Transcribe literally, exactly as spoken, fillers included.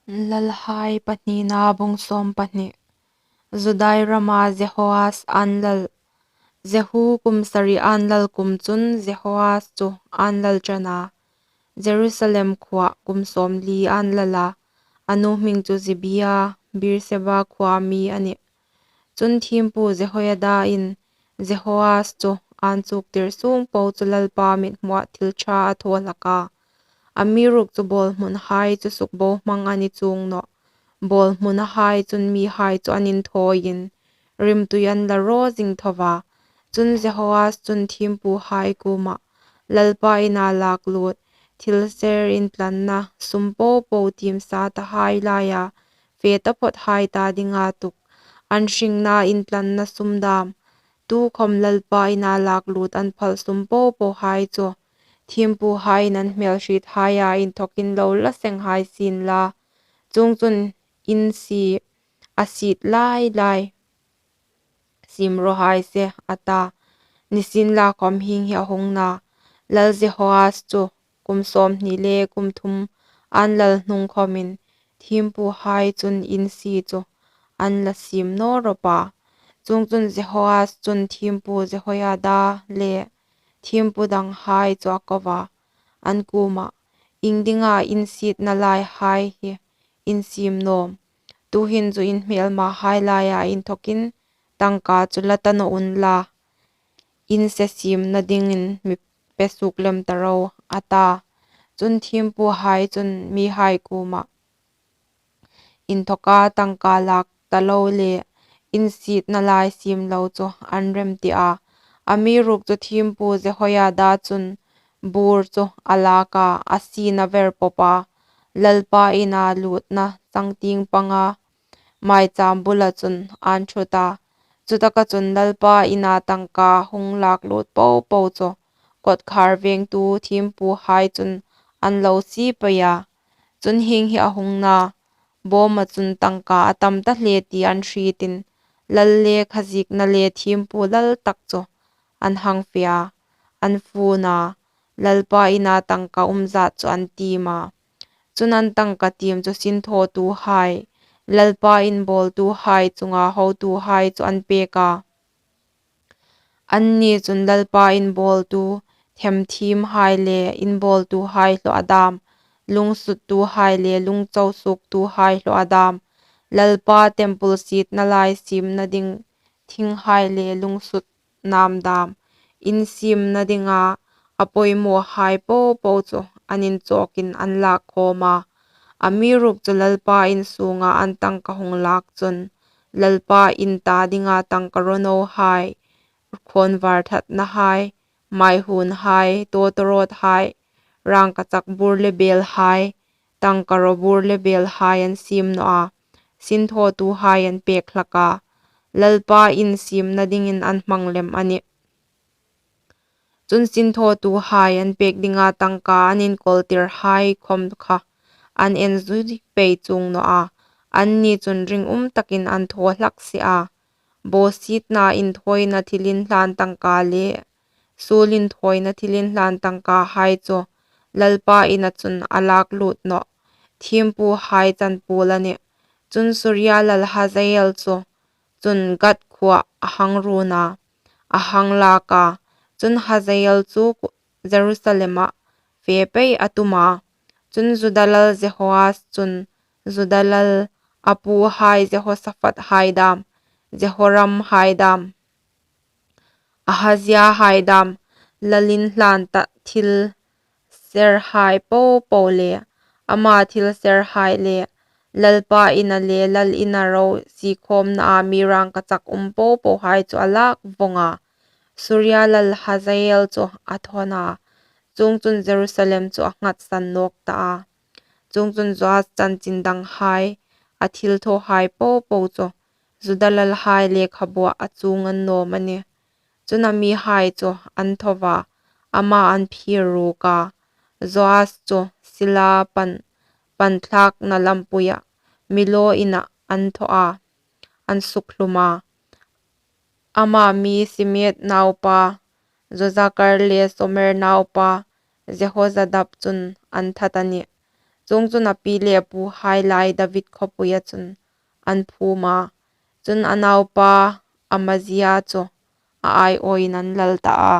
Lalhai pahnina bung sawm pahni. Judai rama Jehoas an lal. Jehu kum sari an lal kum chun Jehoas chu an lal ṭan a, Jerusalem khuoa kum sawmli an lal a, a nu hming chu Zibia, Beerseba khuoa mi a nih. Chun thiempu Jehoiada in Jehoas chu an chuktir sung po chu Lalpa mithmuah thil ṭha a thaw hlak a. Amiruokchu bawlhmunhai chu sukbohmang an ni chuong nawh. Bawlhmunahai chun mihai chu an inthawin, rimtui an la raw zing tho a. Chun Jehoas chun thiempuhai kuomah, Lalpa ina lak lut, thil ser intlanna sum po po tiem sa tahai laia fe taphawthai ta dinga tuk, an hringna intlanna sum dam, tukhawm Lalpa ina lak lut an phal sum po pohai chu thiempuhaiin an hmelhriethaia inthokin lo la senghai sienla, chuongchun in sie a siet lai lai siem raw hai se, a ta. Nisienlakhawm hieng hi a hung na, lal Jehoas chu kum sawmhni le kum thum an lal hnung khawmin thiempuhai chun in sie chu an la siem naw rawp a. Chuongchun Jehoas chun thiempu Jehoiada le thiempu danghai chu a ko a, an kuomah, Iengdinga in sietna laihai hi in siem nawm? Tuhin chu in hmelmahai laia inthokin tangka chu la ta naw unla, in se siemna dingin mi pe suok lem ta ro, a ta. Chun thiempuhai chun mihai kuomah, Inthoka tangka lak ta lo le in sietna lai siem lo chu an remti a. Amiruokchu thiempu Jehoiada chun bur chu a lak a, a sina ver pawp a, Lalpa ina lutna changtieng panga maicham bula chun an ṭhut a. Chutaka chun Lalpa ina tangka hung lak lut po po chu kawtkhar vengtu thiempuhai chun an lo sie pei a. Chun hieng hi a hung na, bawma chun tangka a tam ta hle ti an hrietin, lal le khaziekna le thiempu lal tak chu an hang fe a, an fun a, Lalpa ina tangka um zat chu an tiem a. Chun an tangka tiem chu sinthawtuhai, Lalpa in bawltuhai chunga hotuhai chu an pek a. Anni chun Lalpa in bawltu themthiemhai le in bawltuhai hlaw a dam, lungsuttuhai le lungcho suoktuhai hlaw a dam, Lalpa temple sietna lai siemna ding thinghai le lungsut nam dam, in siemna dinga a pawimawhai po po chu an inchawkin an lak khawm a. Amiruokchu Lalpa in sunga an tangka hung lak chun, Lalpa in ta dinga tangka raw nohai, khawnvar thatnahai, maihunhai, tawtawrawthai, rangkachak bur le belhai, tangka raw bur le belhai an siem naw a, sinthawtuhai an pek hlak a, Lalpa in siemna dingin an hmang lem a nih. Chun sinthawtuhai an pek dinga tangka an inkawltirhai khawm kha an en zui pei chuong naw a, anni chun ringum takin an thaw hlak si a. Bawsietna inthawina thilinhlan tangka le suol inthawina thilinhlan tangkahai chu Lalpa ina chun a lak lut nawh, thiempuhai chanpuol a nih. Chun Suria lal Hazael chu chun Gath khuoa a hang run a, a hang lak a. Chun Hazael chu Jerusalema fe pei a tum a. Chun Juda lal Jehoas chun Juda lal a puhai Jehosaphat hai dam, Jehoram hai dam, Ahazia hai dam, lal inhlan ta thil serhai po po le ama thil serhai le Lalpa ina le lal ina ro siekhawmnaa mi rangkachak um po pohai chu a lak vawng a. Suria lal Hazael chu a thawn a, chuongchun Jerusalem chu a nghatsan nawk ta a. Chuongchun Joas chanchin danghai, a thilthawhai po po chu Juda lalhai lekhabuah a chuong an nawm a nih. Chun a mihai chu an tho a, ama an phir ruk a. Joas chu Sila pan, pan thlakna lampuia Milo inah an thaw a, an sukhlum a. Ama mi Simeat naupa Josakar le Somer naupa Jehozabad chun an that a nih. Chuongchun, a pi le a puhai lai David khawpuia chun an phûm a, chun, a naupa Amazia chu a aiawin an lal ta a.